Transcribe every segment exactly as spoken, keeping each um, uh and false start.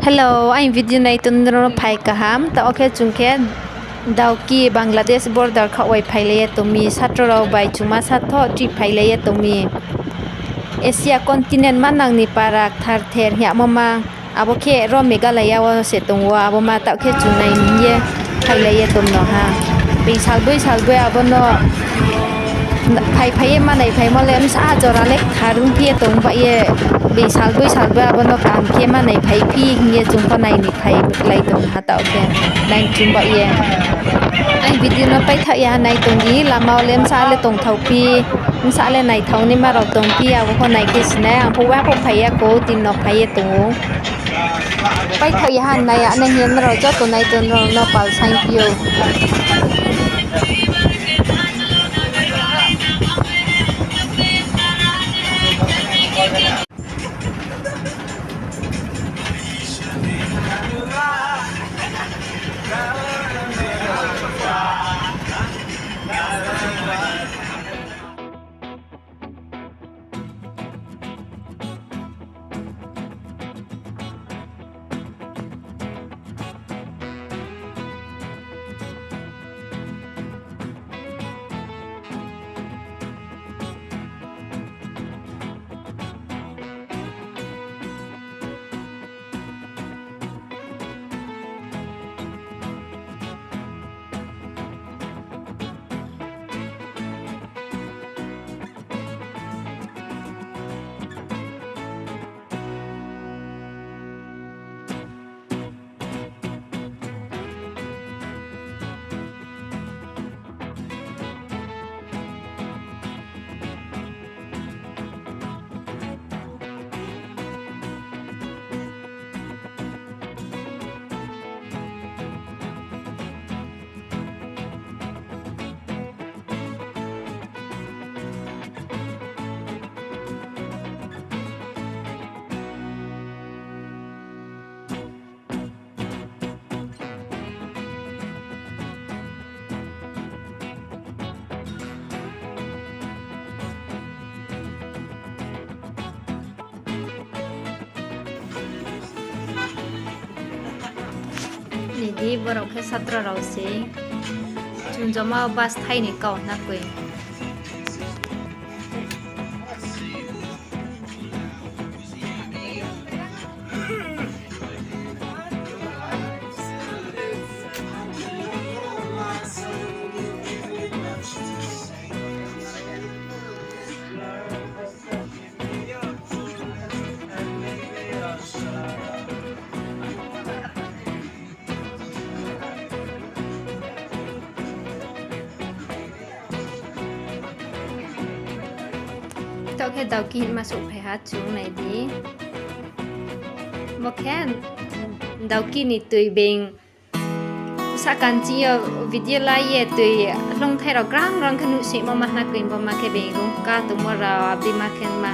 Hello, aini video nai tongnai rao no phai kaham. Taoh khe chung khe Dawki Bangladesh border khaoh bai phailai ye tong mi, satro rao bai chungma sathoh trip phailai ye tong mi. Asia continent manang ni para ktharther hing yamo ma, abo khe ro Meghalaya wo se tong wo, abo ma taoh khe chung nai ni hing ye phailai ye tong no ha. Being salboi salboi abo no phai phai ye manai phaimo le bsa jora le kthar ongphi ye tong bah ye, being salboi salboi abo no kam khe manai phaiphi hing ye chung pho nai ni phailai tong ha taoh khe. Nai chung bah ye. Aini video no paithaoh ya ha nai tong di, lama wo le bsa le tongthaophi, bsa le naithao naima rao tongphi, abo pho nai khe sinai, ang pho wa pho phai ya kho, tini no phai ye tong ou. Paithaoh ya ha nai ya nai hing ye nrao joto nai tongnai rao no pal saingphi ou. Nai di, borao khe satro rao se. Chung joma bus thai ni kau na koi. Taoh khe Dawki hingma souhphai ha, chung nai di. Bo khe Dawki ni tui being. Sahkanching yo video la ye tui hloungthai rao grang grang khe nuhsoingmo ma hna koi, bo ma khe being rungka tongmo rao abdi ma khe ma.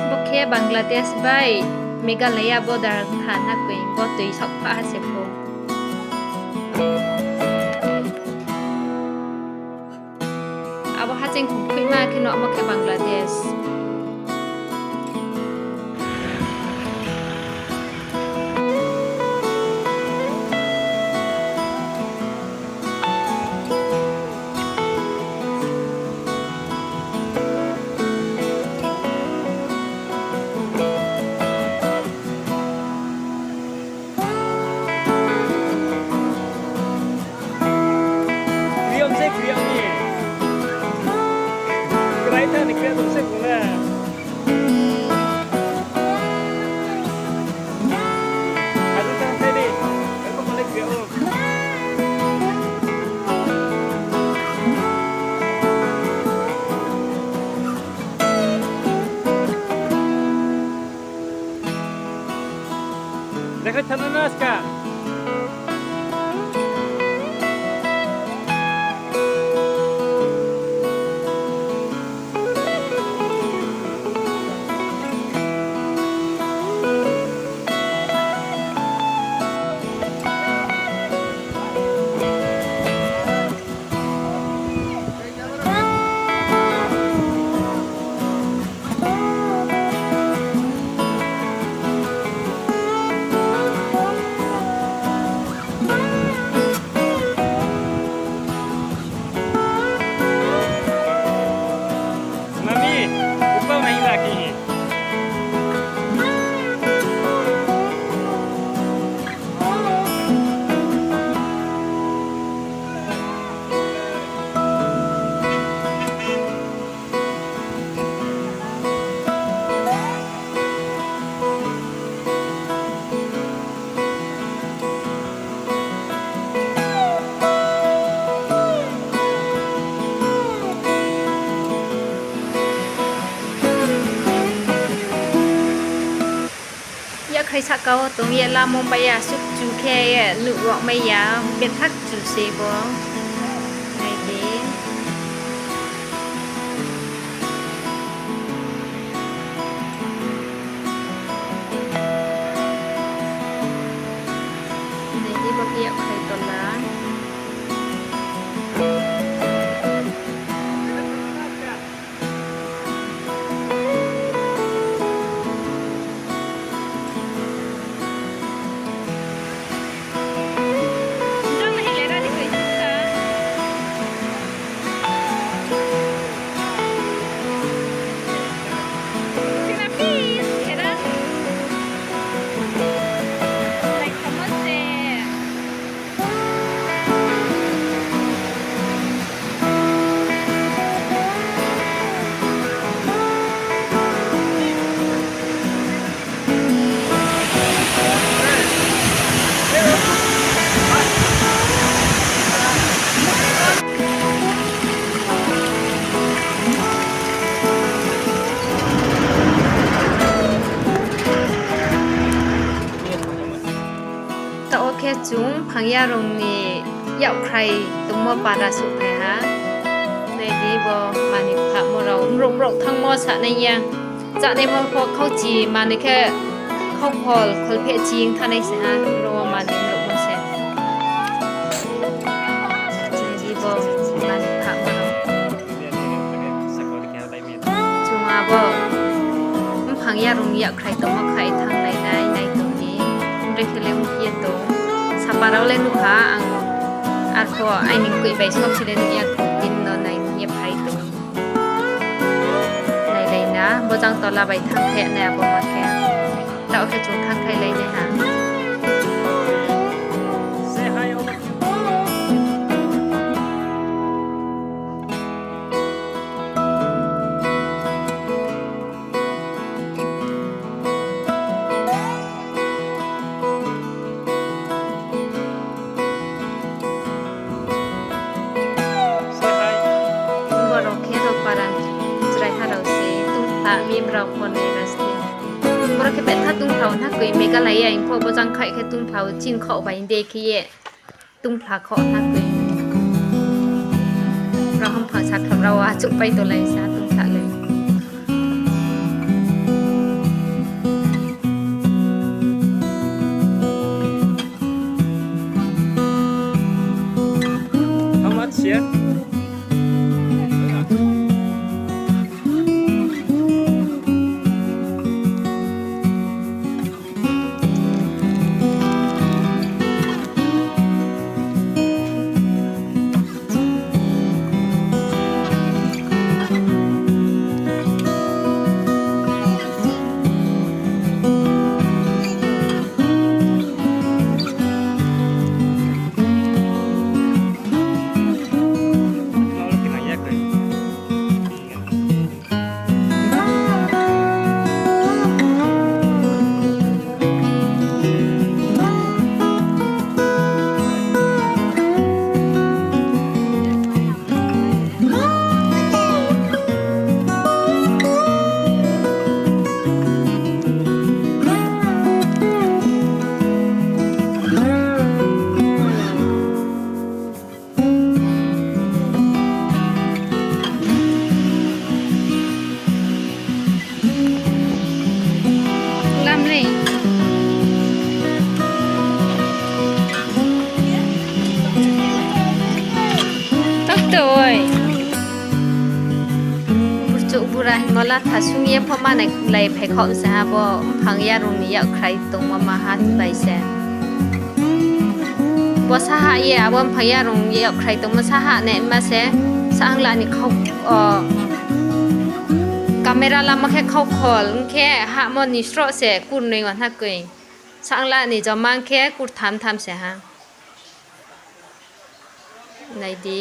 Bo khe Bangladesh bai Meghalaya border tha hna koi, bo tui saohpha ha se pho. Abo haching khum khuima khe no amo khe Bangladesh. Kriom se kriom ni. Krai tha ni kria tong se kung le. Adu tang thai di. Eko male kria o. Dekha thana na ska. Khai sahka wo tong ye lamo bai ya, suh chu khe ye nuh wahmai ya, bethak chu se bo. Nai di. Nai di bo khe yakkhrai tola. Taoh wo khe chung Phangyarung ni yakkhrai tongmo para suhphai ha. Nai di bo manoi phahmo rao, mrouh mrouh thanngmo sanai ya. Chánaimo pho khauchi manoi khe khaukhol kholpheh ching thanai se ha, ro wo manoi mrouhmo se. Nai di bo manoi phahmo rao. Chung abo mphang yarung yakkhrai tongmo khai thannglai nai, nai tong di. Brekhe le ong ye tong. Sapa rao le nuh ha ang. Arphuh aini koi bai somsi le nuh ya kho, bini no nai ye phai tong. Nailai na, bojang tola bai thanngkhe nai abo ma khe. Taoh khe chung thanngkhailai nai ha. Borok khe ro para chwraiha rao se tungphla mi brao phone bai se. Borok khe betha tungphla na koi Meghalaya hing pho bojang khai khe tungphla o chin khaoh bai de khe ye. Tungphla khaoh na koi. Brao hamphang satham rao achouhpai tolai sa tungphla le. How much here? Lamle. Tok toi. Burchouh bura hingmo latha sung ye pho manai kulai phai khaoh se ha bo mphang yarung ni yakkhrai tongmo ma ha bai se. Bo saha ye abo mphang yarung yakkhrai tongmo saha nai ma se, sahangla ni khau, o, camera lama khe khaukhol, ong khe hahmo ni sroh se kurnoi wa hna koi. Sahangla ni joma ong khe kurtham tham se ha. Nai di.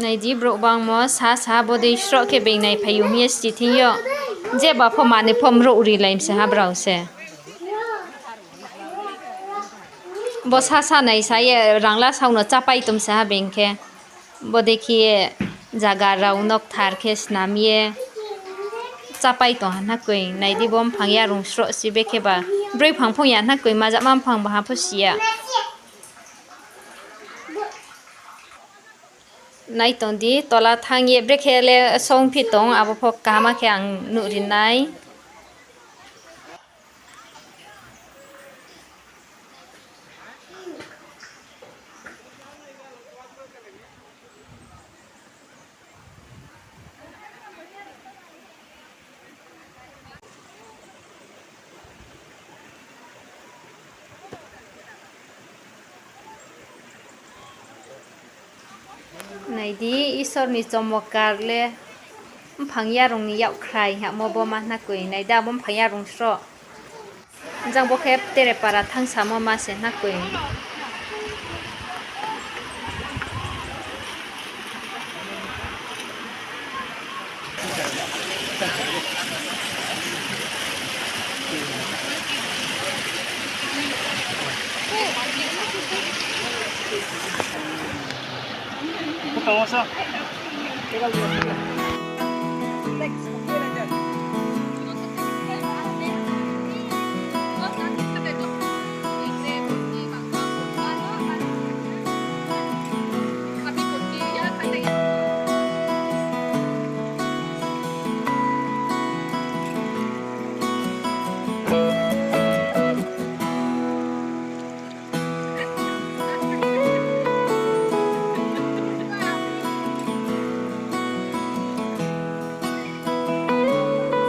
Nai di, brouh bangmo sa sa bodei sroh khe being naiphai ou hing ye schi thing yo. Jeba pho manoi pho mrouh rilai mi se ha brao se. Bo sa sa nai sa ye rangla sao no chápai tong se ha being khe. Bodei khe ye zaga rao no kthar khe snam ye chápai tong ha hna koi. Nai di, bo mphang yarung sroh si be khe ba. Broi phang phung ya hna koi, majama mphang ba ha pho si ya. Nai tong di, tola thanng ye brekhe le songphi tong, abo pho kaham khe ang nuh ri nai. Nai di, Isor ni chomotkar le mphang yarung ni yakkhrai hamo bo ma hna koi. Nai di, abo mphang yarung sroh. Jang bo khe tere para thanngsamo ma se hna koi.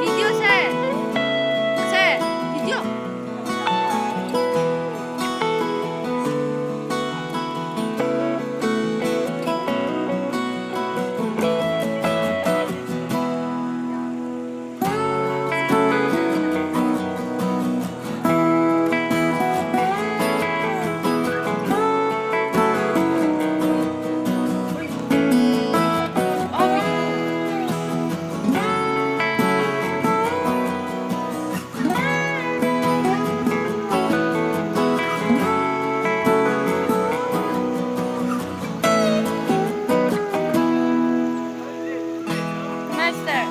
Video se, se, video. Master.